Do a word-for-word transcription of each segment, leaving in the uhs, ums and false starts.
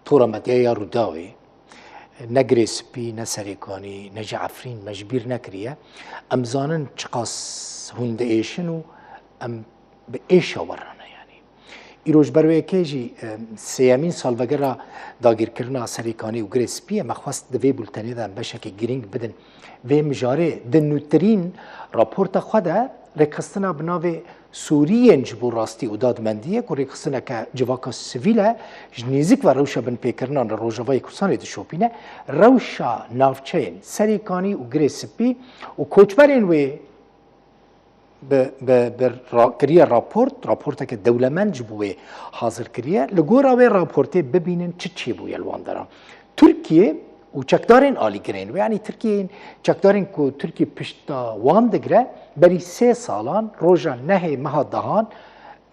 tora medyaya Rûdawê, ne Girê Spî, ne Serêkanî, ne jî Efrîn me ji bîr nekiriye. Em zanin çiqas hûn diêşin û em bi êşa we re ne, yanî. Îro ji ber wê yekê jî, em, sêyemîn salvegera dagîrkirina Serêkanî û Girê Spî ye. Me xwest di vê bultenê de em beşekê girîng bidin vê mijarê. Di nûtirîn raporta xwe de rêkxistina bi navê Sûriyên ji bo rastî û dadmendiyê ku rêkxistineke civaka sivîl e, ji nêzik ve rewşa binpêkirinan li Rojavayê Kurdistanê dişopîne, rewşa navçeyên Serêkanî û Girê Spî û koçberên wê bi, bi, bi ra-, kiriye raport, raporteke dewlemend ji bo wê hazir kiriye. Li gora wê raportê bibînin çi çêbûye li wan deran. Tirkiye û çekdarên alîgirên wê, yanî Tirkiyeyên çekdarên ku Tirkiye pişta wan digire, berî sê salan roja nehê meha dehan,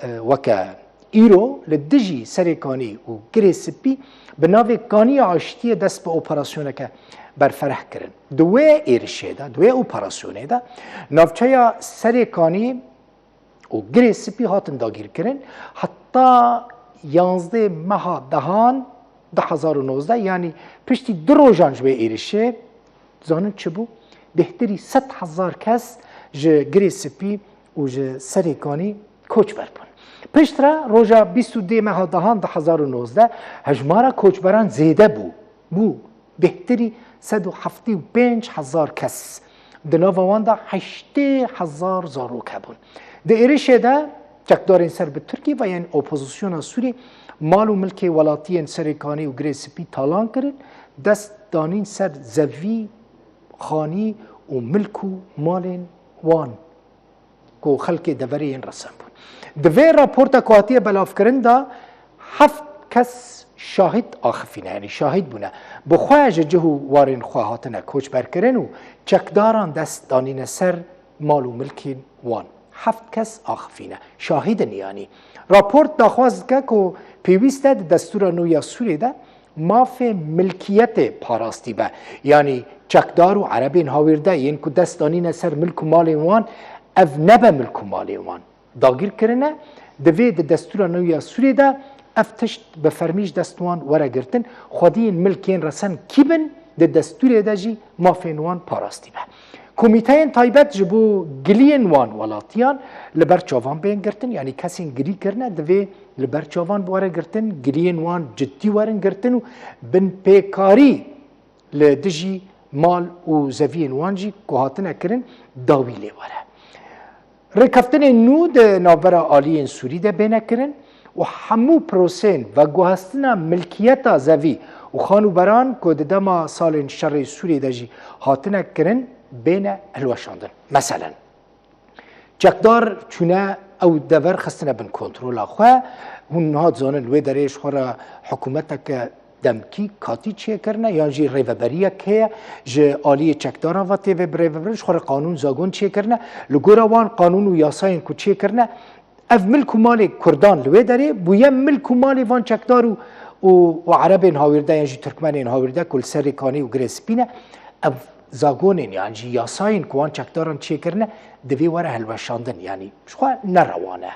e, weke îro li dijî Serêkanî û Girê Spî bi navê Kaniya Aştiyê dest bi operasyoneke berfereh kirin. Di wê êrişê de, di wê operasyonê de navçeya Serêkanî û Girê Spî hatin dagîrkirin. Heta yanzdeh meha dehan du hezar û nozdeh, yanî piştî du rojan ji wê êrişê, zanin çi bû? Bêhtirî sed hezar kes ji Girê Spî û ji Serêkanî koçber bûn. Piştre roja bîst û dê meha dehan du hezar û nozdeh hejmara koçberan zêde bû. Bû bêhtirî sed û heftê û pênc hezar kes. Di nava wan de heştê hezar zarok hebûn. Di êrişê de çekdarên ser bi Tirkî ve yên opozisyona Sûrî mal û milkê welatiyên Serêkanî û Girê Spî talan kirin, dest danîn ser zevî, xanî û milk û malên wan ku xelkê deverê yên resen bûn. Di vê raporta ku hatiye belavkirin de heft kes şahid axifîne, yanî şahid bûne. Bi xwe ji cih û warên xwe hatine koçberkirin û çekdaran dest danîne ser mal û milkên wan. Heft kes axifîne. Şahid in yanî. Raport daxwaz dike ku pêwîst e di destûra nû ya Sûriyê de mafê milkiyetê parastî be. Yanî çekdar û erebên hawîrde yên ku dest danîne ser milk û malên wan, ev nebe milk û malên wan. Dagîr kirine, divê di destûra nû ya Sûriyê de ev tişt bi fermî ji dest wan were girtin. Xwediyên milkên resen kî bin, di destûrê de jî mafên wan parastî be. Komîteyên taybet ji bo giliyên wan welatiyan li ber çavan bên girtin, yanî kesên gilî kirine divê li ber çavan were girtin, giliyên wan cidî werin girtin û binpêkarî li dijî mal û zeviyên wan jî ku hatine kirin dawî lê were. Rêkeftinên nû di navbera aliyên Sûrî de bêne kirin û hemû proseyên veguhestina milkiyeta zevî û xanûberan ku di dema salên şerê Sûriyê de jî hatine kirin bêne hilweşandin. Meselen, çekdar çûne ew dever xistine bin kontrola xwe. Hûn niha dizanin wê derê ji xwe re hikûmeteke demkî katî çêkirine yan jî rêveberiyek heye ji aliyê çekdaran ve tê vê birêvebirin, ji xwe re qanûn zagon çêkirine. Li gora wan qanûn û yasayên ku çêkirine, ev milk û malê Kurdan li wê derê bûye milk û malê van çekdar û, û, û Erebên hawîrde yan jî Tirkmenên hawîrde ku li Serêkanî û Girê Spî ne. Ev zagonên yan jî yasayên ku wan çekdaran çêkirine divê were hilweşandin, yanî ji xwe ne rewan e.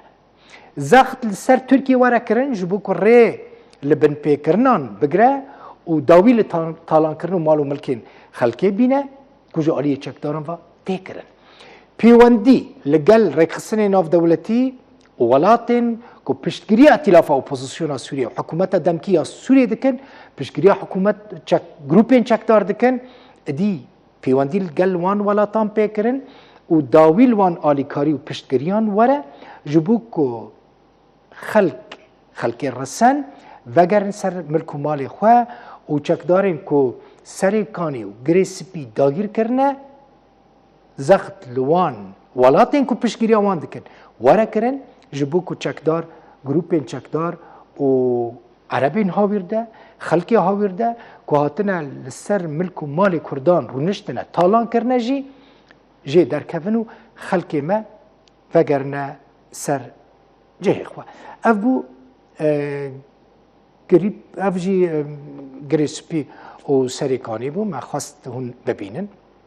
Zext li ser Tirkiye were kirin ji bo ku rê li binpêkirinan bigire û dawî li ta-, talankirin û mal û milkên xelkê bîne ku ji aliyê çekdaran ve tê kirin. Pêwendî li gel rêkxistinên navdewletî û welatên ku piştgiriya îtîlafa opozisyona Sûriyê û hikûmeta demkî ya Sûriyê dikin, piştgiriya hikûmet çek-, grûpên çekdar dikin, êdî pêwendî li gel wan welatan pê kirin û dawî li wan alîkarî û piştgiriyan were, ji bo ku xelk, xelkê resen vegerin ser milk û malê xwe û çekdarên ku Serê Kanî û Girê Spî dagîr kirine, zext li wan welatên ku piştgiriya wan dikin were kirin, ji bo ku çekdar, grûpên çekdar û Erebên hawîrde, xelkê hawîrde ku hatine li ser milk û malê Kurdan rûniştine, talan kirine jî jê derkevin û xelkê me vegerine ser cihê xwe. Ev bû, e, girîp, ev jî, e, Girê Spî û Serê Kanî bû. Me xwest hûn bibînin.